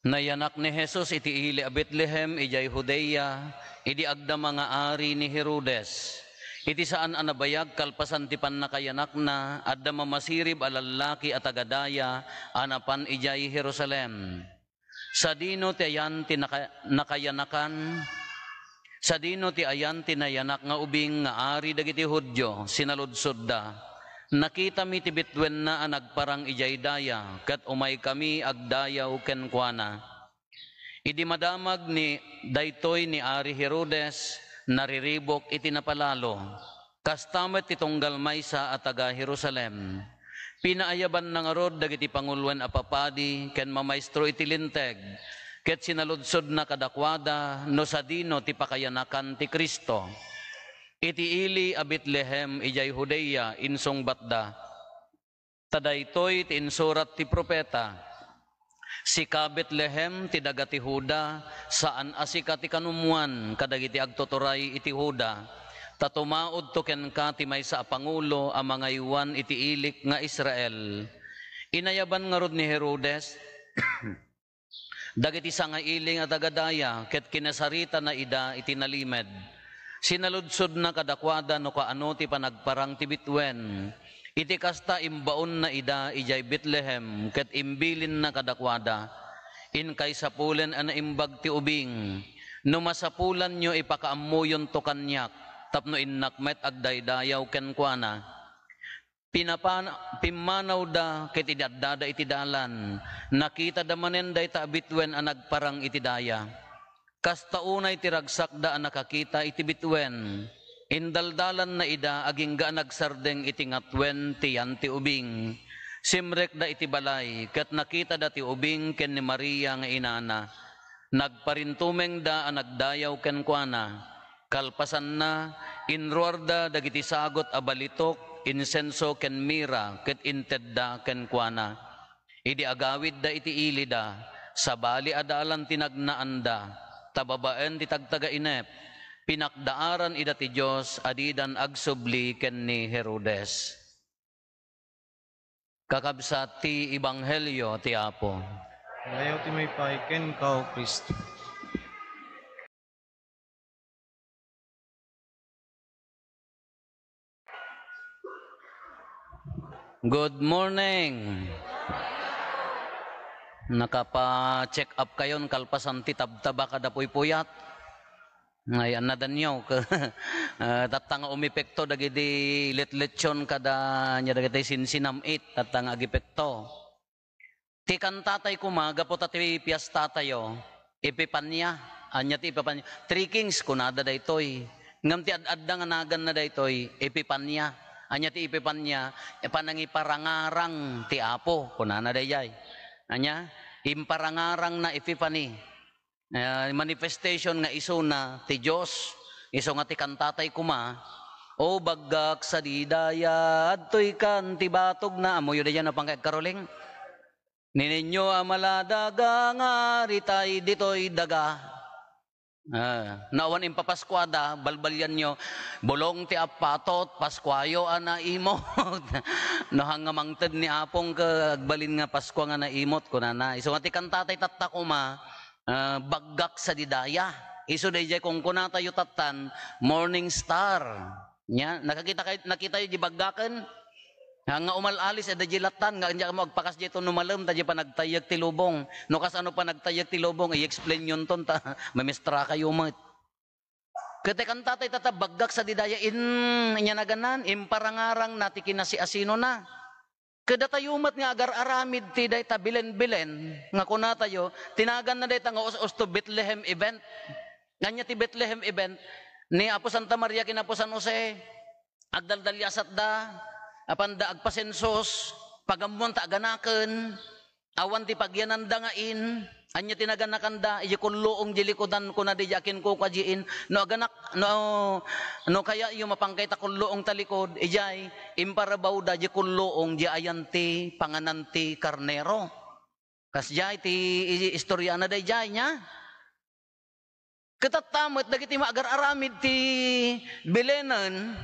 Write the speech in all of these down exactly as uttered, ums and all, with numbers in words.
Nayanak ni Jesus iti ili a Betlehem idiay Judea, idi agdama nga ari ni Herodes. Iti saan a nabayag kalpasan ti pannakayanakna, adda mamasirib a lallaki a taga-daya a napan idiay Jerusalem. Sadino ti ayan ti naka-, nakayanakan? Sadino ti ayan ti nayanak nga ubing nga ari dagiti Judio? Sinaludsodda. Nakitami ti bituenna a nagparang idiay daya, ket umaykami agdayaw kenkuana. Idi madamag ni, daytoy ni Ari Herodes, nariribuk iti napalalo. Kasta met ti tunggal maysa a taga-Jerusalem. Pinaayabanna ngarud dagiti panguloen a papadi ken mamaestro iti Linteg, ket sinaludsodna kadakuada no sadino ti pakayanakan ti Cristo. Iti ili a Betlehem idiay Judea, insungbatda, ta daytoy ti insurat ti profeta, "Sika, Betlehem, ti daga ti Juda, saan a sika ti kanummuan kadagiti agtuturay iti Juda, ta tumaudto kenka ti maysa a pangulo a mangaywan iti ilik nga Israel." Inayaban ngarud ni Herodes dagiti sangaili nga taga-daya ket kinasaritana ida iti nalimed. Sinaludsodna kadakuada no kaano ti panagparang ti bituen. Iti kasta, imbaonna ida idiay Betlehem ket imbilinna kadakuada, "Inkay sapulen a naimbag ti ubing. No masapulanyo, ipakaammoyonto kaniak, tapno innak met agdaydayaw kenkuana." Pinapan-, pimmanawda ket idi addada iti dalan, nakitada manen dayta a bituen a nagparang iti daya. Kasta unay ti ragsakda a nakakita iti bituen. Indaldalanna ida agingga a nagsardeng iti ngatuen ti yan ti ubing. Simrekda iti balay, ket nakitada ti ubing ken ni Maria nga inana. Nagparintumengda a nagdayaw kenkuana. Kalpasanna, inruarda dagiti sagut a balitok, insenso ken mira, ket intedda kenkuana. Idi agawidda iti ilida, sabali a dalan ti nagnaanda, ta babaen ti tagtagainep, pinakdaaran ida ti Dios a didan agsubli ken ni Herodes. Kakabsat, ti Ebanghelio ti Apo. Dayaw ti maipaay kenka, O Cristo. Good morning. Nakapa-check up kayon kalpasan ti tabtaba kada puypuyat? Ay, annadanyo. Ah, tatta nga umepekto dagiti letlechon kada nia dagiti sinsinam-it, tatta nga agepekto. Ti kantatay koma, gapu ta ti piastatayo, Epifania. Ania ti Epifania? Three Kings, kunada daytoy. Ngem ti ad-adda nga naganna daytoy, Epifania. Ania ti Epifania? Panangiparangarang ti Apo, kunana dayjay. Ania? Imparangarangna Epiphany. Ah, manifestation nga isuna ti Dios. Isu nga ti kantatay koma, "O baggak sadi daya, adtoykan ti batogna." Ammoyo daydiay a pangkaigkaruling? "Nininyo a maladaga nga aritay ditoy daga." Ah, no awan impapaskuada, balbalianyo, "Bulong ti appatot, paskuayo a naimot." No, hanga mangted ni Apong ket agbalin nga Paskua nga naimot, kunana. Isu nga ti kantatay tatta koma, ah, baggak sadi daya. Isu dayjay kunkunatayo tattan, morning star. Nia, nakakita kay-, nakitayo di baggaken? Nga umal-alis, adda di lattan, nga ania mo agpakas di ito no malem, ta di panagtayyeg ti lubong. No kasano panagtayyeg ti lubong, i-explain yonton, ta mamestra kayo met. Ket ti kantatay tatta baggak sadi daya in, ania naganan, imparangarangna ti kinasiasinona. Kadatayo met nga agar-aramid ti dayta bilen-bilen nga kunatayo, ti naganna dayta nga us-usto Bethlehem event. Ania ti Bethlehem event? Ni Apo Santa Maria ken Apo San Jose, agdaldaliasatda, apanda agpasensus, pagammoan ta aganaken, awan ti pagyananda nga in, ania ti naganakanda, idiay kulluong di likudan, kuna di, "Akin kuka di in." No aganak, no, no kayatyo, mapangkayta kulluong ta likud, idiay, imparabawda di kulluong, di ayan ti panganan ti karnero. Kasdiay ti i-, istoriana daydiay, nia? Ket tatta met dagiti maagar-aramid ti bilenen,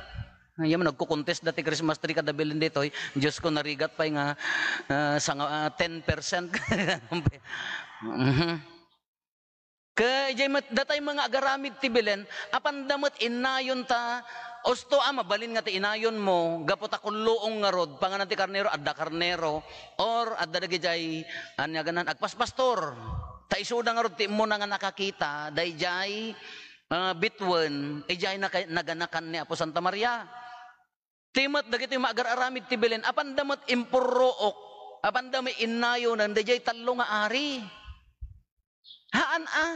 Ayan, nagko-contest dati Christmas tree kada Belen ditoy. Diyos ko, narigat pay nga, ah, sanga-, ah, ten percent. Mhm. Ket idiay met, datay mga agaramid ti Belen, apanda met innayon ta, usto a mabalin nga ti inayon mo, gapu ta kulluong ngarud, panganan ti karnero, adda karnero, or adda dagidiay, ania ganan, agpaspastor. Ta isuda ngarud ti immuna nga nakakita, daydiay, ah, bituen, idiay naka-, naganakan ni Apo Santa Maria. Ti met dagiti maagar-aramid ti Belen, apanda met impurruok, apanda met innayonen daydiay tallo nga ari. Haan a.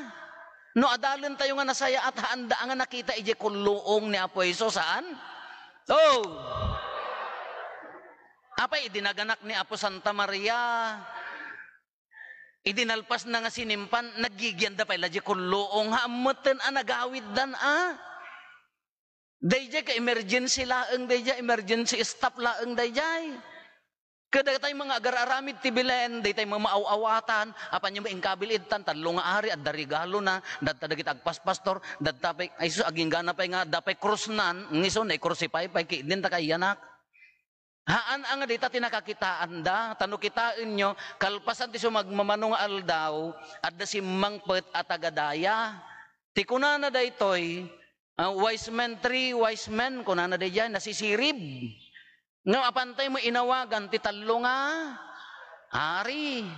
No adalentayo nga nasayaat, haanda a nga nakita idiay kulluong ni Apo Jesus, haan? Oh! Apay, idi naganak ni Apo Santa Maria, idi nalpasna nga sinimpan, naggigianda pay la diay kulluong, haan metten a nagawiddan a. Daydiay ka emergency laeng daydiay, emergency stop laeng daydiay. Ket dagitay mga agar-aramid ti Belen, daytay mamaaw-awatan, apanyo maingkabil ittan, tallo nga ari, adda regalona, dadta dagiti agpaspastor, dadta pay, ay sus, aginggana pay nga, adda pay krusnan, ngisu, naikrucify pay, ki-, dinta kaiyanak. Haan a nga dita ti nakakitaanda, ta no kitaenyo, kalpasan ti sumagmamano nga aldaw, adda simmangpet a tagadaya. Ti kunana daytoy, ah, wise men, three wise men, kunana daydiay, nasisirib. Nga apantay mo inawagan ti tallo nga ari.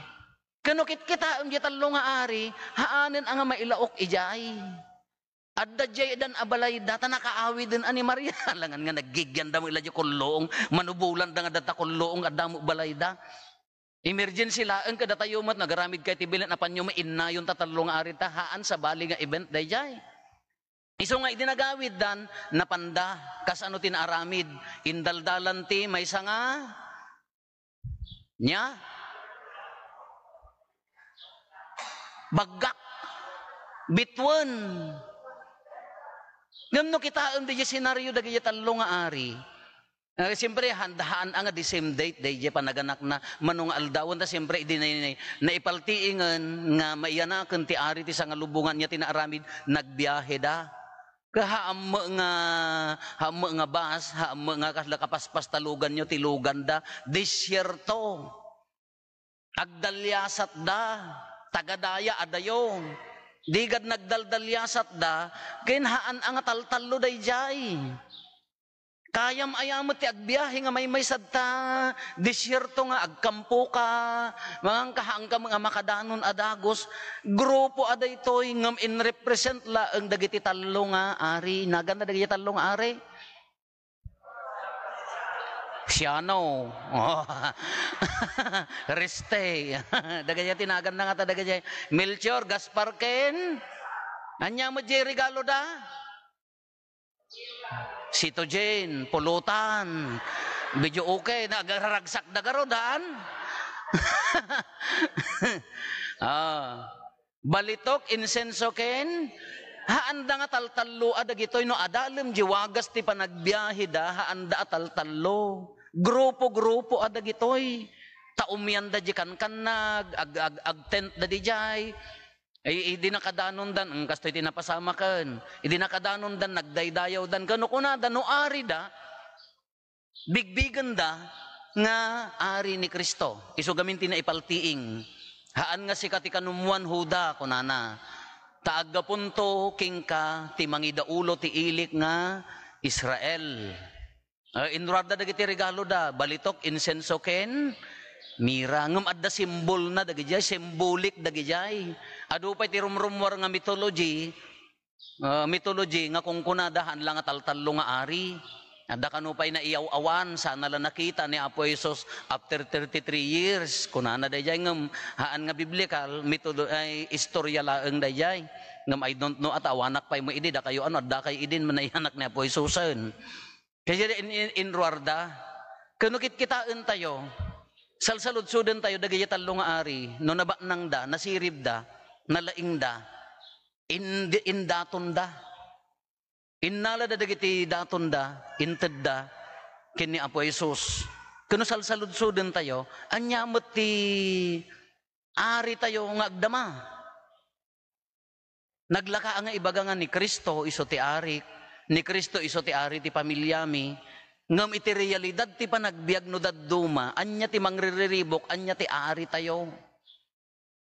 Ken no kitkitaem diay tallo nga ari, haanen a nga mailaok idiay. Adda diay dan a balayda, ta nakaawiden a ni Maria. Alangan nga naggigianda mo ila diay kulluong, manubulanda nga data kulluong, adda mo balayda. Emergency laeng kadatayo met, nagaramid kay ti Belen, apanyo mainnayon ta tallo nga ari ta, haan sabali nga event daydiay. Isu nga idi nagawiddan, napanda, kasano ti naaramid, indaldalan ti maysa nga Nia? Baggak. Bituen. Ngem no kitaem daydiay senaryo dagiti tallo nga ari, eh, siyempre, haan, haan a nga the same date daydiay panaganakna, mano nga aldawen, ta siyempre, idi na-, na-, naipaltiingen nga maiyanaken ti ari ti sangalubongan nia ti naaramid, nagbiaheda. Ket haan met nga, haan met nga bus, haan met nga kasla kapaspas ta luganyo ti luganda, desierto. Agdaliasatda, tagadaya adayo. Digad nagdaldaliasatda, ken haan a nga taltallo daydiay. Kayam aya met ti agbiahe nga maymaysa ta desierto nga agkampoka, manganka haanka nga makadanon a dagus, grupo a daytoy ngem in represent laeng dagiti tallo nga ari. Naganna dagiti tallo nga ari? Siano? Oh. Riste. Dagiti ti naganna ngata dagiti Melchor, Gaspar, ken ania met diay regalo da? Sito Jane, pulutan. Video okay, nagararagsak da garud, haan? Ah. Balitok, insenso, ken haanda nga taltallo a dagitoy no adalem di wagas ti panagbiaheda, haanda a taltallo. Grupo-grupo a dagitoy. Ta umianda di kankannag, ag-, ag-, agtent da didiay. Ay, idi nakadanondan, ang kastoy ti napasamaken. Idi nakadanondan, nagdaydayawdan. Kano kunada, no arida, bigbigenda nga ari ni Cristo. Isu gamin ti naipaltiing. Haan nga sika ti kanummuan, Juda, kunana. Ta aggapunto kenka ti mangidaulo ti ilik nga Israel. Ah, inruarda dagiti regalo da, balitok, insenso, ken mira. Ngem adda simbolna dagidiay, symbolic dagidiay. Adu pay ti rumrummuar nga mythology, ah, mythology nga kunkunada, haan la nga taltallo nga ari. Adda kano pay naiyaw-awan, sana la nakita ni Apo Jesus after thirty-three years. Kunana daydiay, ngem haan nga biblical, mytholo-, ay, istorya laeng daydiay. Ngem I don't know, at awanak pay mo idi, dakayo ano, adda kay idin, manaiyanak ni Apo Jesusen. Kaya in, in, inruarda, kano kitkitaentayo, salsaludsodentayo, dagiti tallo nga ari, no nabatnangda, nasiribda, nalaingda, in-, indatonda. Innalada dagiti datonda, intedda, ken ni Apo Jesus. Kano salsaludsodentayo, ania met ti aritayo nga agdama? Naglaka nga ibaga nga ni Cristo isu ti arik, ni Cristo isu ti ari ti pamiliami, Ngem iti realidad ti panagbiag no dadduma, ania ti mangririribuk, ania ti aaritayo?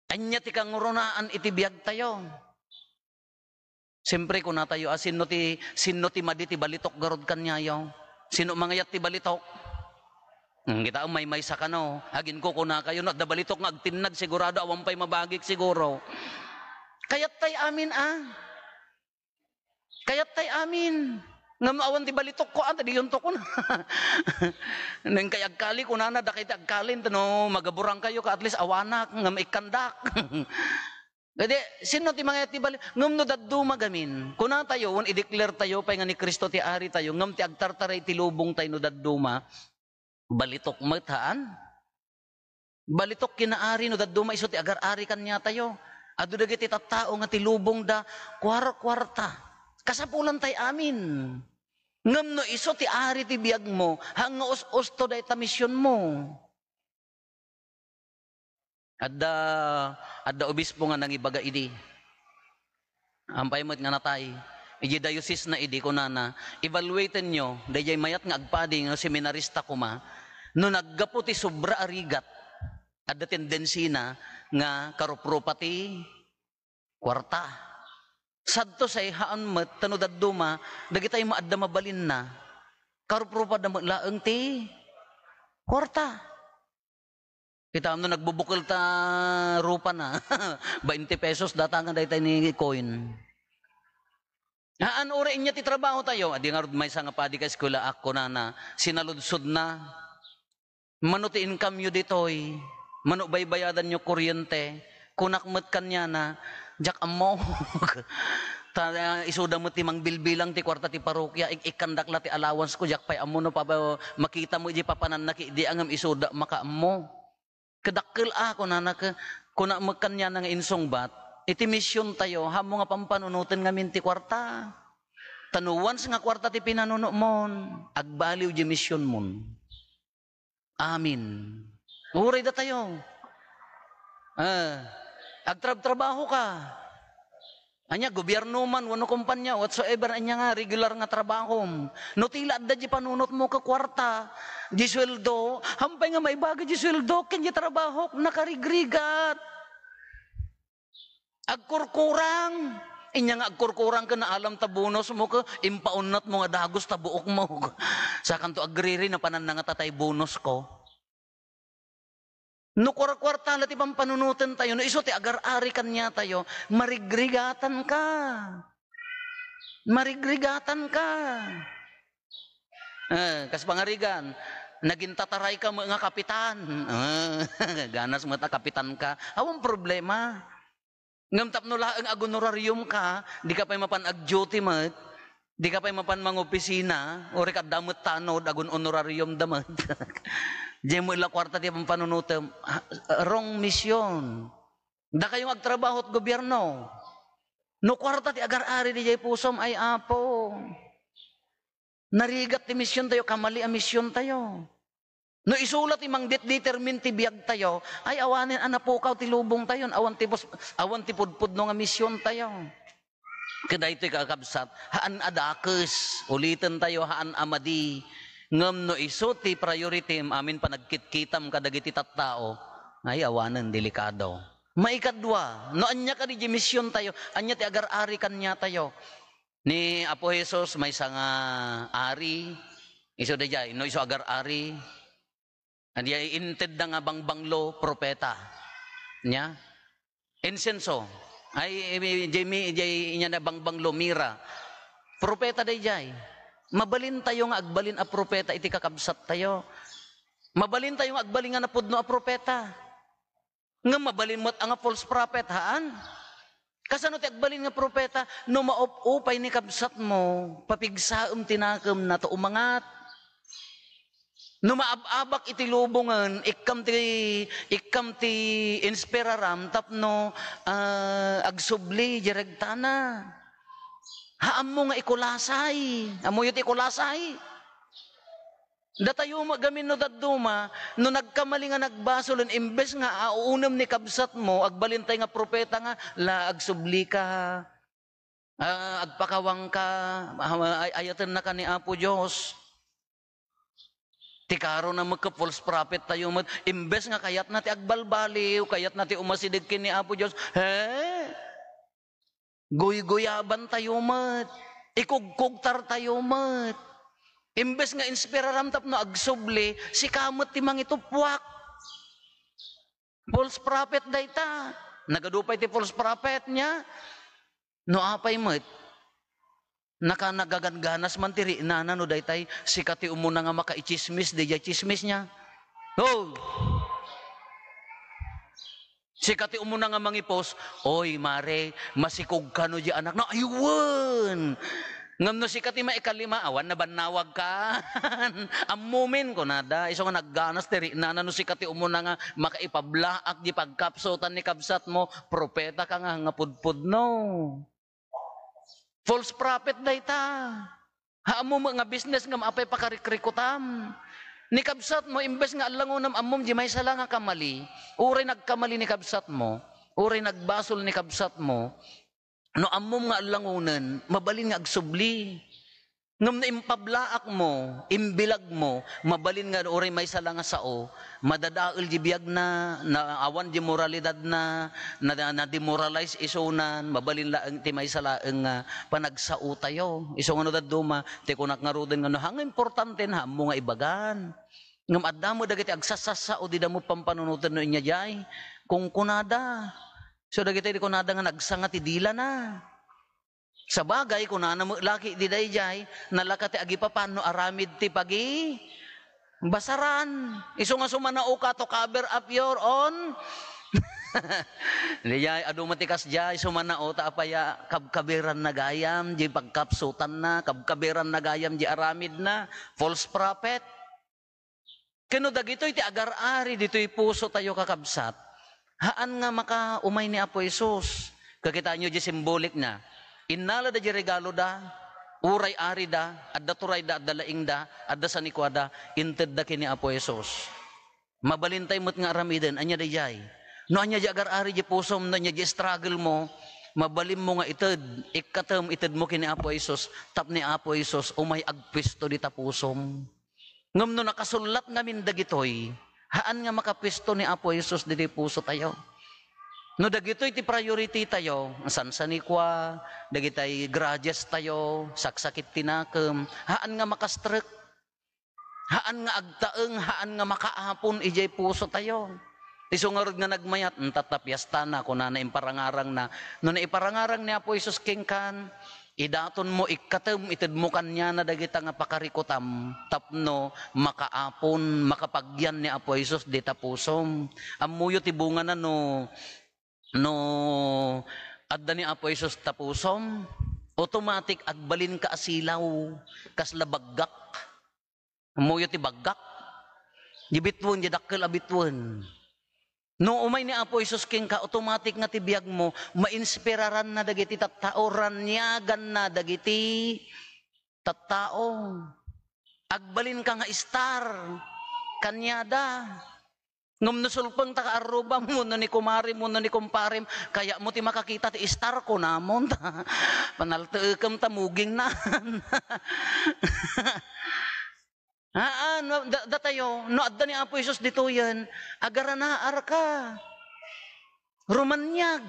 Ania ti kangrunaan iti biagtayo? Siyempre, kunatayo, a, sinno ti, sinno ti madi ti balitok garud kaniayo? Sinno mangayat ti balitok? Hmm, kita, maymaysa kano. Aginkukunakayo, no adda balitok nga agtinnag, sigurado awan pay mabagik, siguro. Kayattay amin, a. Kayattay amin. Ngem awan ti balitokko, a, dayonto kuna. Neng kay agkali, kunana, dakay ti agkalin, no, magaburang kayo ka, at least awanak, ngem ikkandak. Dadi, sino ti mangayat ti bali-, ngem no dadduma gamin, kunatayo, wen i-declare tayo pay nga ni Cristo ti Ari tayo, ngem ti agtartaray ti lubong tayo no dadduma, balitok met, haan? Balitok kinaari no dadduma isu ti agar-ari kaniatayo. Adu dagiti tattao nga ti lubongda, kuar-kuarta. Kasapulan tay amin. Ngem no isu ti ari ti biagmo, haan nga us-usto dayta misionmo. Adda, adda obispo nga nangibaga idi. Ampay met nga natay. Idiay diocese na idi, kunana, "Evaluatenyo, daydiay mayat nga agpadi nga seminarista koma, no naggapu ti sobra a rigat, adda tendensina nga karupropa ti kuarta." Sadto say haan met, ta no dadduma, dagitay maadda mabalinna. Karupropada met laeng ti kuarta. Kitaem no nagbubukel ta rupana. Bainte pesos data nga daytay ni coin. Haan, uray inya ti trabaho tayo. Adi ngarud maysa nga padi ka eskwela, ak, kunana, sinaludsodna. Mano ti income yo ditoy? Mano baybayadan yo kuryente? Kunak met kaniana, "Diak ammo." Ta, isuda met ti mangbilbilang ti kuarta ti parokia, ik-, ikkandak la ti allowance ko, diak pay ammo no pa, makita mo iti papananna ki, di angem isuda makaammo. Kadakkel a, kunana ke, kuna met kaniana nga insungbat, iti mision tayo, haanmo nga pampanunoten ngamin ti kuarta. Ta no once nga kuarta ti pinanunotmon, agbaliw di misionmon. Amin. Uray datayo. Ah, agtrabtrabaho ka. Ania, gobierno man, wenno kompanya, whatsoever, ania nga regular nga trabahom. No ti la adda di panunotmo ka kuarta, di sueldo, hampay nga maibaga di sueldo, ken di trabahok, nakarigrigat. Agkurkurang. Inya nga agkurkurang ken naalam ta bonus mo, ke, impaunat mo nga dagus ta buok mo. Sakanto agriri, napanan na nga tatay bonus ko. No kuarkuarta la ti pampanunoten tayo, no isu ti agar-ari kaniatayo, marigrigatan ka. Marigrigatan ka. Eh, kas pangarigan, naging tataray ka met nga kapitan. Eh, ganas met a kapitan ka. Awan problema. Ngem tapno laeng agonorarium ka, di ka pay mapan ag-duty met, di ka pay mapan mangopisina, uray ka adda met tanod, agun-honorarium da met. Diay met la kuarta ti pampanunotem, ha, wrong mission. Dakayo nga agtrabaho ti gobierno. No kuarta ti agar-ari diay pusom, ay Apo. Narigat ti mision tayo, kamali a mision tayo. No isu la ti mangdetdetermine ti biag tayo, ay awanen a napukaw ti lubong tayo, awan ti pus-, awan ti pudpudno nga mision tayo. Kadaytoy kakabsat, haan a dakes, uliten tayo, haan a madi. Ngem no isu ti priority, amin panagkitkitam kadagiti tattao, ay awanen, delikado. Maikadua, no ania kadi di mision tayo, ania ti agar-ari kaniatayo? Ni Apo Jesus, maysa nga ari, isu daydiay, no isu agar-ari, diay intedda nga bangbanglo, propeta. Nia? Insenso. Ay, i-, i-, diay mi-, diay inya na bangbanglo, mira. Propeta daydiay. Mabalin tayo nga agbalin a propeta iti kakabsat tayo. Mabalin tayo nga agbalin nga napudno a propeta. Ngem mabalin met a nga false prophet, haan? Kasano ti agbalin nga propeta? No maup-upay ni kabsatmo, papigsaem ti nakemna ta umangat. No maab-abak iti lubongen, ikkam ti, ikkam ti inspiraram tapno, ah, agsubli di regtana. Haanmo nga ikulasay. Ammoyo ti ikulasay? Datayo met gamin no dadduma, no nagkamali nga nagbasolen, imbes nga auunem ni kabsatmo, agbalintay nga propeta nga, la, agsubli ka, ah, agpakawang ka, ah, ay-, ayatenna ka ni Apo Dios. Ti karona met ket false prophet tayo met, imbes nga kayatna ti agbalbaliw, kayatna ti umasideg ken ni Apo Dios, he? Guyguyaban tayo met. Ikugkugtar tayo met. Imbes nga inspiraram tapno agsubli, sika met ti mangitupwak. False prophet dayta. Nagadu pay ti false prophet nia. No apay met, naka-, nagagangganas man ti riknana no daytay, sika ti umuna nga makaitsismis diay tsismis nia. Oh! Sika ti umuna nga mangipos, "Oy, mare, masikog kano diay anak." No, aywen! Ngem no sika ti maikalima, awan nabannawag ka. Ammomin, kunada. Isu nga nagganas ti riknana no sika ti umuna nga makaipablaak diay pagkapsutan ni kabsatmo, propeta ka nga, nga pudpudno. False prophet dayta. Ha, ammo met nga business ngem apay pakarikrikutam. Ni kabsatmo, imbes nga allangonem ammom diay maysa la nga kamali, uray nagkamali ni kabsatmo, uray nagbasol ni kabsatmo, no ammom nga allangonen, mabalin nga agsubli. Ngem no impablaakmo, imbilagmo, mabalin nga uray maysa la nga sao, madadael diay biagna, na awan diay moralidadna, na, na, na-demoralize isunan, mabalin laeng ti maysa laeng nga panagsaotayo. Isu nga no dadduma, ti kunak ngaruden nga no, haan nga importante, haan mo nga ibagan. Ngem adda met dagiti agsasasao, dida mo pampanunoten no inya diay. Kunkunada. So dagitoy di kunada nga nagsanga ti dilana. Sabagay, kunana met laki di daydiay, nalaka ti agipapan no aramid ti pagi-, basaran. Isu nga sumanaoka to cover up your own. Daydiay, adu met ti kasdiay, sumanao ta apay a kabkabiranna gayam, di pagkapsutanna, kabkabiranna gayam, di aramidna, false prophet. Ken no dagitoy ti agar-ari ditoy pusotayo, kakabsat, haan nga makaumay ni Apo Jesus. Kakitaenyo diay simbolikna. Innalada diay regaloda, uray arida, adda turayda, adda laingda, adda sanikuada, intedda ken ni Apo Jesus. Mabalintay met nga aramiden, ania daydiay? No ania diay agar-ari diay pusom, no ania diay struggle mo, mabalinmo nga ited, ikkatem, itedmo ken ni Apo Jesus, tapno ni Apo Jesus, umay agpuesto dita pusom. Ngem no nakasullat ngamin dagitoy, haan nga makapuesto ni Apo Jesus ditoy pusotayo. No dagitoy ti priority tayo, sansanikua, dagitay grudges tayo, saksakit ti nakem, haan nga makastrek, haan nga agtaeng, haan nga makaapon idiay pusotayo. Isu ngarud nga nagmayat, "Intatta piestana," kunana, imparangarangna. No naiparangarang ni Apo Jesus kenkan, idatonmo, ikkatem, itedmo kaniana dagita nga pakarikutam tapno makaapon, makapagyan ni Apo Jesus dita pusom. Ammoyo ti bungana no, no adda ni Apo Jesus ta pusom, automatic agbalinka a silaw, kasla baggak. Ammoyo ti baggak? Di bituen, di dakkel a bituen. No umay ni Apo Jesus kenka, automatic nga ti biagmo, mainspiraranna dagiti tattao, raniaganna dagiti tattao. Agbalinka nga star kaniada. Ngem no sulpeng ta kaarrubam wenno ni kumarem wenno ni kumparem, kayatmo ti makakita ti star, kunamon ta panalteekem ta mugingnan. Haan, no, da-, datayo, no adda ni Apo Jesus ditoyen, agaranaarka. Rumaniag.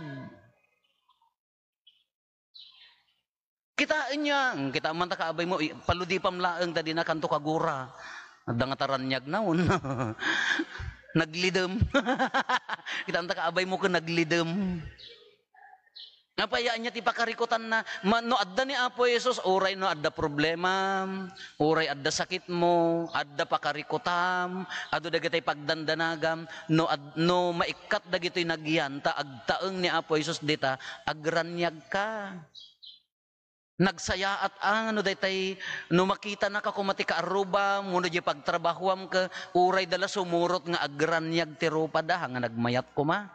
Kitaenyo, mm, kita man ta kaabay mo, i-, paludipam laeng ta dina kanto kagura. Adda nga taraniag na, un. Naglidem. Kita man ta kaabay mo ken naglidem. Apay ania ti pakarikutanna? Ma-, no adda ni Apo Jesus, uray no adda problema, uray adda sakitmo, adda pakarikutam, adu dagitay pagdandanagam, no ad-, no maikkat dagitoy nagyan ta agtaeng ni Apo Jesus dita, agraniagka. Nagsayaat a, no daytay, no makitanaka koma ti kaarrubam, wenno diay pagtrabahoam ket uray da la sumurot nga agraniag ti rupada, nga nagmayat koma.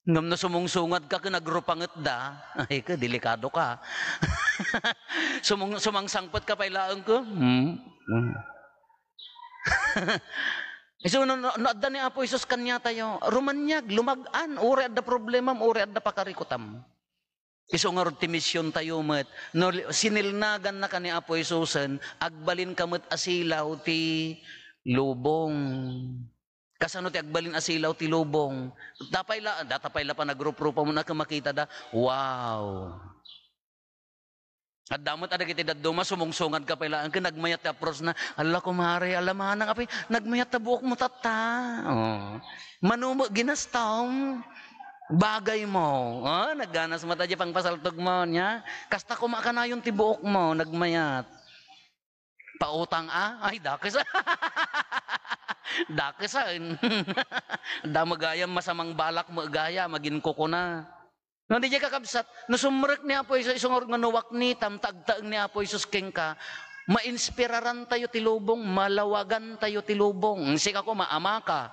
Ngem no sumungsungadka ken agrupangetda, ay, ket delikadoka. Sumung-, sumangsangpetka pay laeng ket, hmm, hmm. Isu no, no, no adda ni Apo Jesus kaniatayo, rumaniag, lumag-an, uray adda problemam, uray adda pakarikutam. Isu ngarud ti misiontayo met. No li-, sinilnagannaka ni Apo Jesusen, agbalinka met a silaw ti lubong. Kasano ti agbalin a silaw ti lubong? Dapay la, data pay la panagruprupa mo na makita da. Wow! Adda met a dagiti dadduma, sumungsungadka pay laeng ken nagmayat ti approach na, "Alla, kumare, alla manang apay, nagmayat ta buokmo tatta." Oh. Mano met ginastom? Bagay mo. Oh, nagganas mo ta di pangpasaltog mo, nya? Kasta koma kanayon ti buokmo, nagmayat. Pautang a? Ay, dakes. Dakesen. Da magayam masamang balak mo gaya, magin kukuna. No, di kakabsat, no sumrek ni Apo Jesus, isu ngarud nga no waknitam, tagtaeng ni Apo Jesus kenka, mainspirarantayo ti lubong, malawagantayo ti lubong. Sika koma, amaka.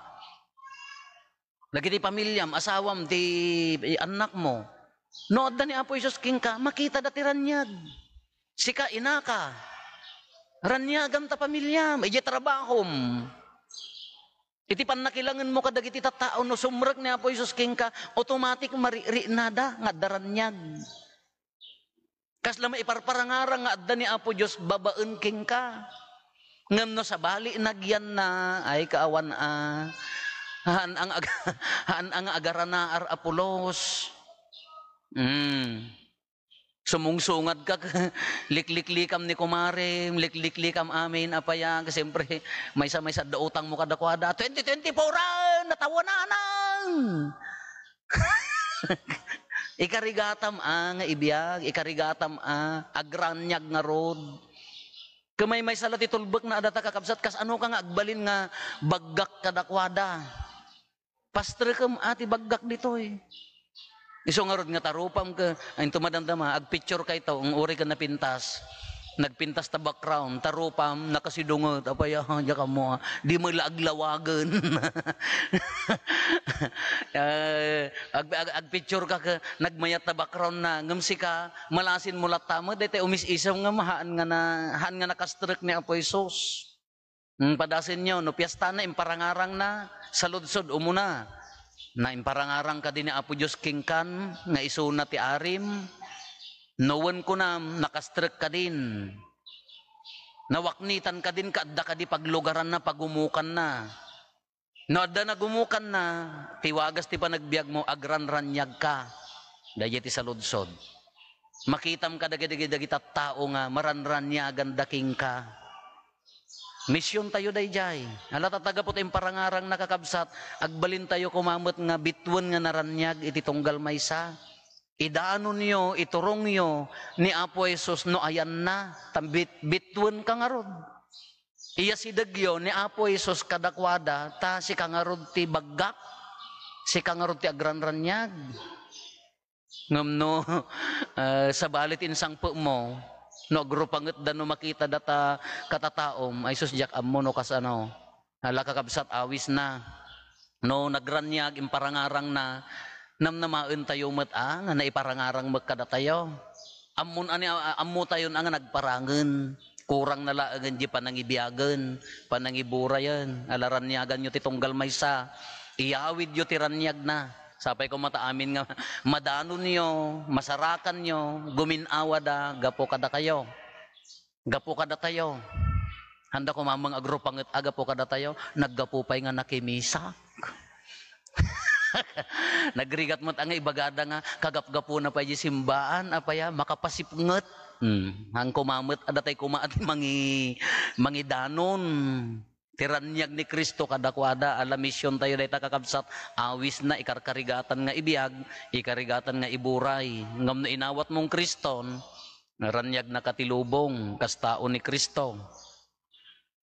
Dagiti pamilyam, asawam, ti annakmo. No adda ni Apo Jesus kenka, makita da ti raniag. Sika, inaka, raniagam ta pamilyam, idiay trabahom. Iti pannakilangenmo kadagiti tattao, no sumrek ni Apo Jesus kenka, automatic mariknada nga adda raniag. Kasla maiparparangarang nga adda ni Apo Dios babaen kenka. Ngem no sabali nagyanna, ay kaawan a, haan ang ag-, haan ang agaranaar a pulos. Mm. Sumungsungadka, likliklikam ni kumarem, likliklikam amin, apay a, siyempre, maysa-maysa da utangmo kadakuada. Twenty twenty-four a, natawananang! Ikarigatam a nga ibiag, ikarigatam a agraniag ngarud. Ken maymaysa la ti tulbekna a data, kakabsat, kasano ka nga agbalin nga baggak kadakuada? Pastrekem a ti baggak ditoy. Isu ngarud nga tarupam ket, ay, inton madamdama, agpicture kayto, ang uri ken napintas. Nagpintas ta background, tarupam, nakasidunget, apay a, diak ammo, a, di met la aglawagen. Eh, ag-, ag-, agpicture ka ket nagmayat ta background na, ngem sika, malasinmo latta met, daytoy umis-isem ngem haan nga na, haan nga nakastrek ni Apo Jesus. Hmm, padasenyo, no piestana, imparangarangna, saludsod umuna. Na imparangarang kadi ni Apo Dios kenkan nga isuna ti arim? No wen kunam, nakastrek kadin. Nawaknitan kadin, kaadda kadi paglugaranna, pagumukanna. No adda nagumukanna, ti wagas ti panagbiagmo, agranraniagka. Daydiay ti saludsod. Makitam kadagidi dagiti tattao nga maranraniagan da kenka. Misiontayo daydiay. Ala, ta gapu ta imparangarang, nakakabsat, agbalintayo koma met nga bituen nga naraniag iti tunggal maysa. Idanonyo, iturongyo ni Apo Jesus no ayanna, ta bit-, bituenka ngarud. Iyasidegyo ni Apo Jesus kadakuada, ta sika ngarud ti baggak, sika ngarud ti agranraniag. Ngem no, eh, sabali ti insangpetmo, no agrupangtda, no makita data katataom, ay sus, diak ammo no kasano. Ala, kakabsat, awisna. No nagraniag, imparangarangna, namnamaentayo met a nga naiparangarang met kadatayo. Ammon a ni, a-, ammotayon a nga nagparangen. Kurangna laengen di panangibiagen, panangiburayen. Ala, raniaganyo ti tunggal maysa. Iyawidyo ti raniagna. Sapay koma ta amin nga madanonyo, masarakanyo, gumin-awada gapu kadakayo. Gapu kadatayo. Handa koma met nga agrupanget a gapu kadatayo, naggapu pay nga nakimisak. Nagrigat met a nga ibagada nga kagapgapuna pay di simbaan, apay a, makapasipnget. Hmm, haan koma met a datay koma a ti mangi-, mangidanon. Ti raniag ni Cristo kadakuada, ala, misiontayo dayta, kakabsat, awisna, ikarkarigatan nga ibiag, ikarigatan nga iburay. Ngem no inawatmon Criston, raniagnaka ti lubong, kas tao ni Cristo.